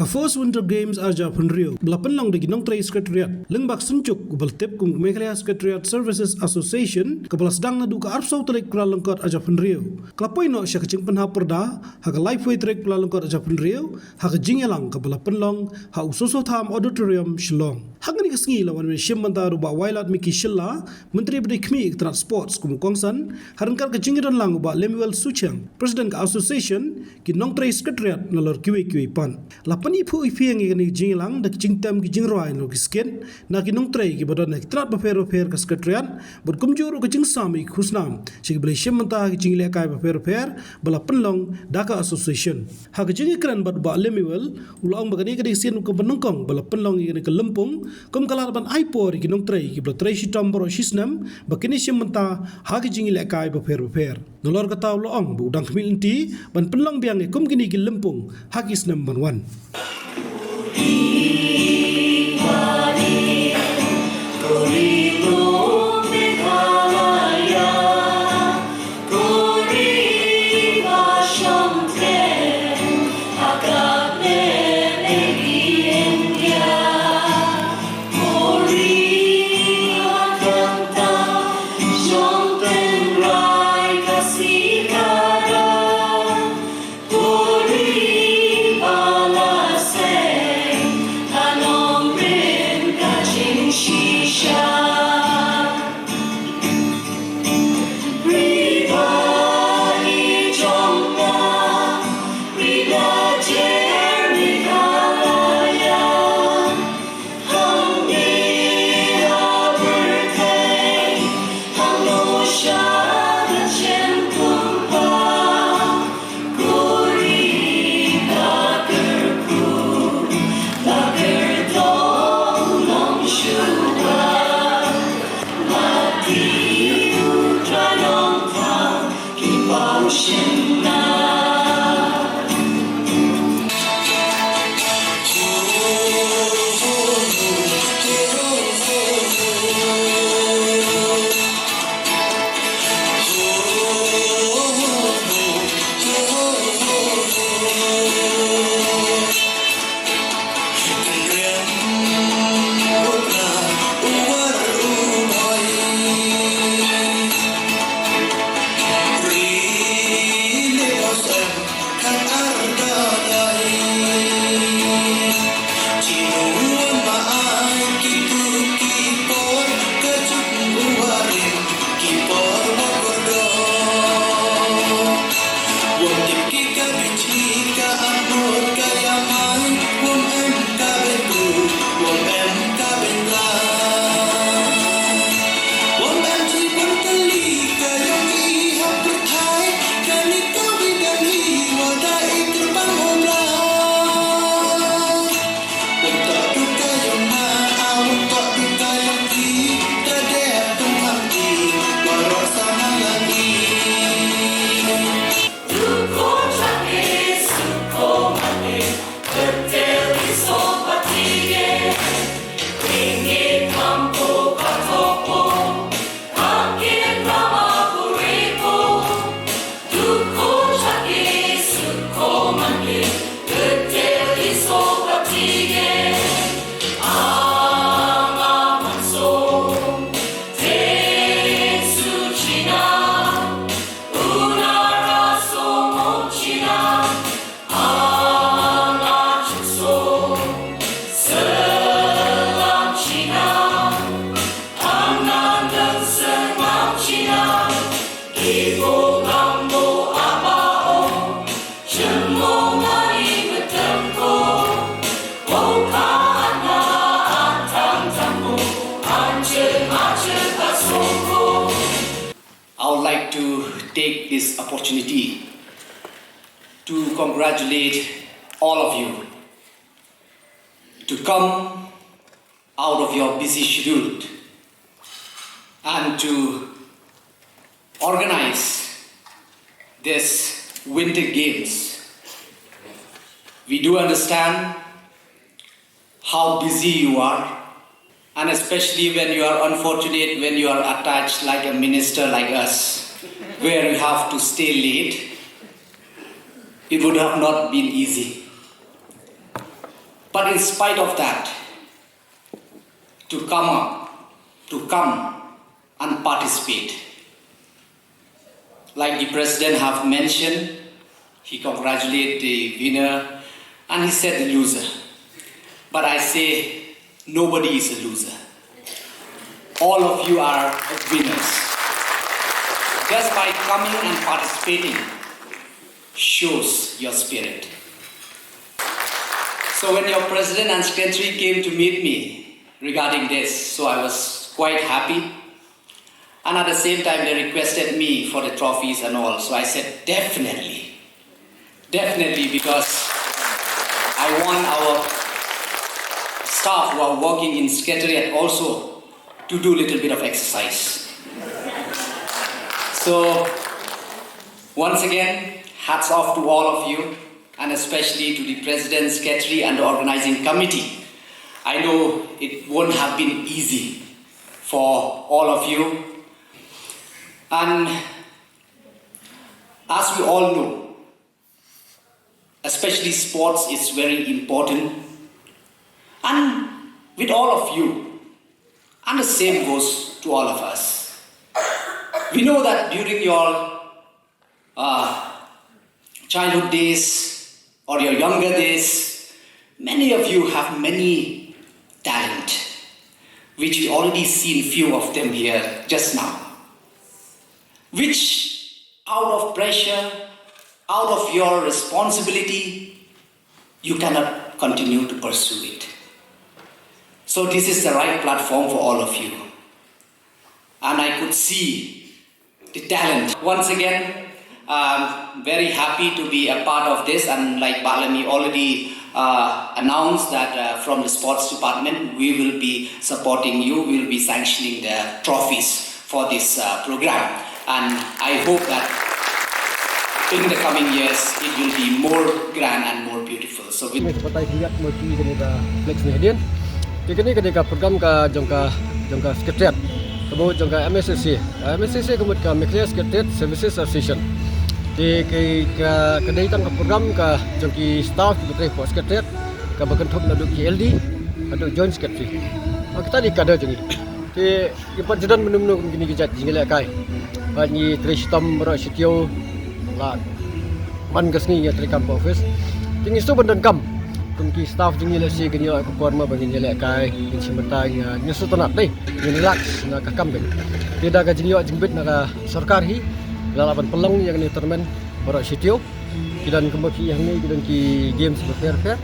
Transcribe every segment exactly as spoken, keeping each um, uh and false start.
First Winter Games arhajar arphew hynriew ba la pynlong da ki nongtrei Secretariat lyngba ka synjuk kaba la tip kum ka Meghalaya Secretariat Services Association, kaba la sdang naduh ka arphew saw tarik Kyllalyngkot arhajar arphew hynriew, ka la poi noh sha ka jingpynhap pyrda ha ka laiphew tarik Kyllalyngkot arhajar arphew hynriew ha ka jingïalang kaba la pynlong ha U Soso Tham Auditorium, Shillong. Ha kane ka sngi la wan ban shim bynta da u Bah Wailadmiki Shylla, Myntri ba dei khmih ïa ka tnat Sports, kum u kongsan, ha ryngkat ka jingïadon lang u Bah Lemuel Suchiang, President ka Association, ki nongtrei Secretariat, nalor kiwei kiwei pat. La pynïaphuh ïaphieng ïa kane ka jingïalang da ki jingtem ki jingrwai nalor ki skit na ki nongtrei kiba don ha ki tnat bapher bapher ka Secretariat, bad kumjuh ruh ka jingsam ïa ki khusnam sha kiba la shim bynta ha ki jingïalehkai bapher bapher ba la pynlong da ka Association. Ha ka jingïakren bad u Bah Lemuel, u la ong ba kane ka dei ka sien kaba nyngkong ba la pynlong ïa kane ka lympung, kum ka lad ban ai por ïa ki nongtrei kiba la trei shitom baroh shi snem ba kin ïashim bynta ha ki jingïalehkai bapher bapher. Nalor kata u la ong ba u dang khmih lynti ban pynlong biang ïa kum kine ki lympung ha ki snem ban wan. I would like to take this opportunity to congratulate all of you to come out of your busy schedule and to organize this Winter Games. We do understand how busy you are, and especially when you are unfortunate, when you are attached like a minister like us, where you have to stay late, it would have not been easy. But in spite of that, to come up, to come and participate, like the president have mentioned, he congratulated the winner and he said the loser. But I say nobody is a loser. All of you are winners. Just by coming and participating shows your spirit. So when your president and secretary came to meet me regarding this, so I was quite happy. And at the same time, they requested me for the trophies and all. So I said, "Definitely. Definitely," because I want our staff who are working in secretariat also to do a little bit of exercise. So, once again, hats off to all of you, and especially to the president, secretary, and the organizing committee. I know it won't have been easy for all of you. And as we all know, especially sports is very important. And with all of you, and the same goes to all of us. We know that during your uh, childhood days or your younger days, many of you have many talent, which we already seen few of them here just now, which out of pressure, out of your responsibility, you cannot continue to pursue it. So this is the right platform for all of you. And I could see the talent. Once again, I'm very happy to be a part of this, and like Balami already uh, announced that uh, from the sports department, we will be supporting you, we will be sanctioning the trophies for this uh, program. And I hope that in the coming years, it will be more grand and more beautiful. So with Kane ka batai khyndiat mo ki kane ka flex ni hadien. Te kane kane ka program ka jong ka jong ka secretariat. Ka mut jong ka M S S A. Ka M S S A ka mut ka Meghalaya Secretariat Services Association. Te ka ka ka dei tang ka program ka jong ki staff ki trei hapoh secretariat kaba kynthup naduh ki L D haduh joint secretary. Kita dei kader jong ngi. Te Ngi pat ju don mynno mynno kum kine ki jait jingïalehkai. Bad ngi trei shitom baroh shi taïew. La man ka sngi ngi trei kam ka office. Te ngi sngewbha ban don kam. Kum ki staff jong ngi lehse kin ïoh ka por ma ba ngin ïalehkai, ngin shim bynta, ngin sngewtynnat dei. Ngin relax na ka kam beit. Te da ka jingïoh jingbit na ka sorkar hi la lah ban pynlong ïa kane ka tournament baroh shi taïew. Ki don kumba phi hangne ki don ki games bapher bapher.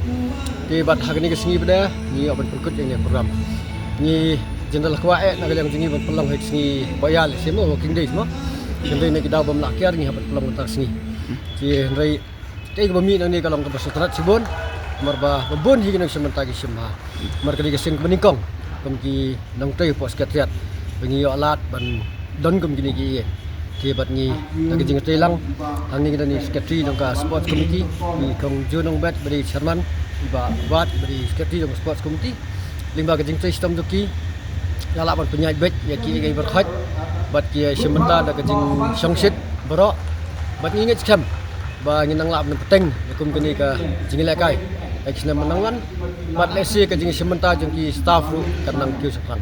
Te bad ha kane ka sngi ba da ngi ïoh ban pynkut ïa kane ka program. Ngi jin da la kwah eh na ka liang jong ngi ban pynlong ha ka sngi ba ïa lehse mo working days mo. Hynrei na ki daw bym lah kiar ngi hap ban pynlong mynta ka sngi. Te hynrei kaei kaba mih nangne ka long kaba sngewtynnat shibun. Namar ba bun hi ki nongshim bynta ki shim bha. Namar ka dei ka seng kaba nyngkong kum ki nongtrei hapoh secretariat ba ngi ïoh lad ban don kum kine ki ïing. Te bad ngi da ka jingtrei lang hangne ngi don i secretary jong ka sports committee, i kong Ju Nongbet ba dei chairman, i bah Wat ba dei secretary jong ka sports committee. Lyngba ka jingtrei shitom jong ki la lah ban pynïaid beit ïa ki ei ei baroh bad ki shim bynta da ka jingshongshit baroh. Bad ngi ngeit skhem ba ngin nang lah ban pynteng ïa kum kane ka jingïalehkai ha ki snem ban nang wan. Bad lehse ka jingshim bynta jong ki staff ruh kan nang kiew shaphrang.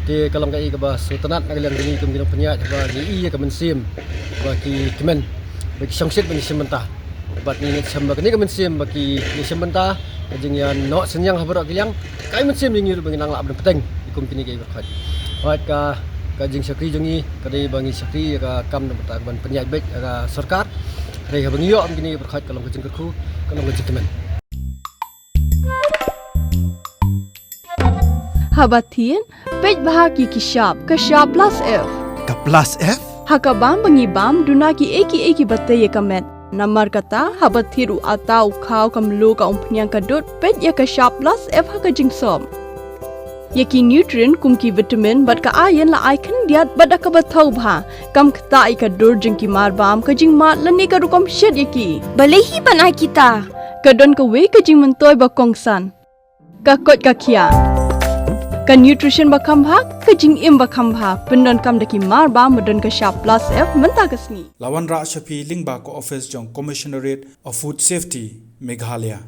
Te ka long kaei kaba sngewtynnat na ka liang jong ngi kum ki nongpynïaid ba ngi i ïa ka mynsiem ba ki kmen ba ki shongshit ban ïashim bynta. Bad ngi ngeit skhem ba kane ka mynsiem ba ki ïashim bynta, ka jingïanoh synñiang ha baroh ki liang, ka ai mynsiem ïa ngi ruh ba ngin nang lah ban pynteng ïa kum kine kiei baroh. Hooid, ka ka jingshakri jong ngi ka dei ba ngi shakri ïa ka kam na bynta ban pynïaid beit ïa ka sorkar. Hynrei haba ngi ïoh kum kine baroh ka long ka jingkyrkhu, ka long ka jingkmen. Haba thied, peit bha ïa ki shap, ka shap plus F. Ka plus F? Ha ka bam ba ngi bam, duna kiei kiei kiba tei ïa ka met. Namar kata, haba thied u atta, u khaw, ka mluh, ka umphniang, ka dud, peit ïa ka shap plus F ha ka jingsop. Ïa ki nutrient kum ki vitamin bad ka iron la ai khyndiat bad da kaba thaw bha. Kam ktah ïa ka dur jong ki marbam, ka jingmad lane ka rukom shet ïa ki. Balei hi ban ai kita? Ka don kawei ka jingmyntoi ba kongsan. Ka koit ka khiah. Ka nutrition ba kham bha, ka jingim ba kham bha. Pyndonkam da ki marbam ba don ka shap plus F mynta ka sngi. La wanrah sha phi lyngba ka office jong Commissionerate of Food Safety, Meghalaya.